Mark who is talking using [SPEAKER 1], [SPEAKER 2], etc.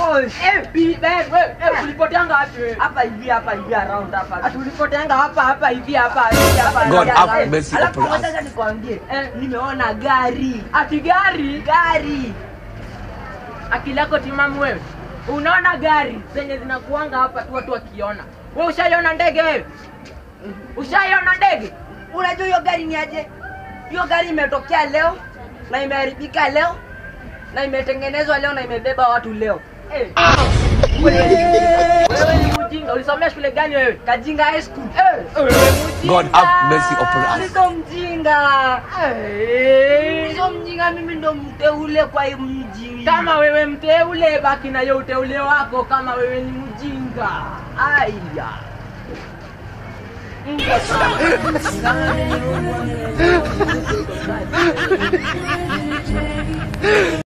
[SPEAKER 1] Wewe ulipoteanga wapi wewe?
[SPEAKER 2] Hapa hivi around hapa.
[SPEAKER 1] Ati ulipoteanga hapa hivi hapa.
[SPEAKER 3] God have mercy upon us.
[SPEAKER 2] Alafu nikwambie, nimeona gari.
[SPEAKER 1] Ati gari?
[SPEAKER 2] Gari.
[SPEAKER 1] Akili yako timamu wewe. Unaona gari zenye zinakuanga hapa tu watu wakiona. Wewe ushaiona ndege wewe? Ushaiona ndege?
[SPEAKER 2] Unajua hiyo gari ni aje? Hiyo gari imetokea leo na imeharibika leo na imetengenezwa leo na imebeba watu leo.
[SPEAKER 1] Wewe ni mjinga. Ulisomea shule gani wewe?
[SPEAKER 2] Kajinga High School.
[SPEAKER 3] God have mercy upon us.
[SPEAKER 2] Sio mjinga. Sio mjinga, mimi ndo mteule kwa hii mji.
[SPEAKER 1] Kama wewe mteule, baki na hiyo uteule wako kama wewe ni mjinga.
[SPEAKER 2] Aya.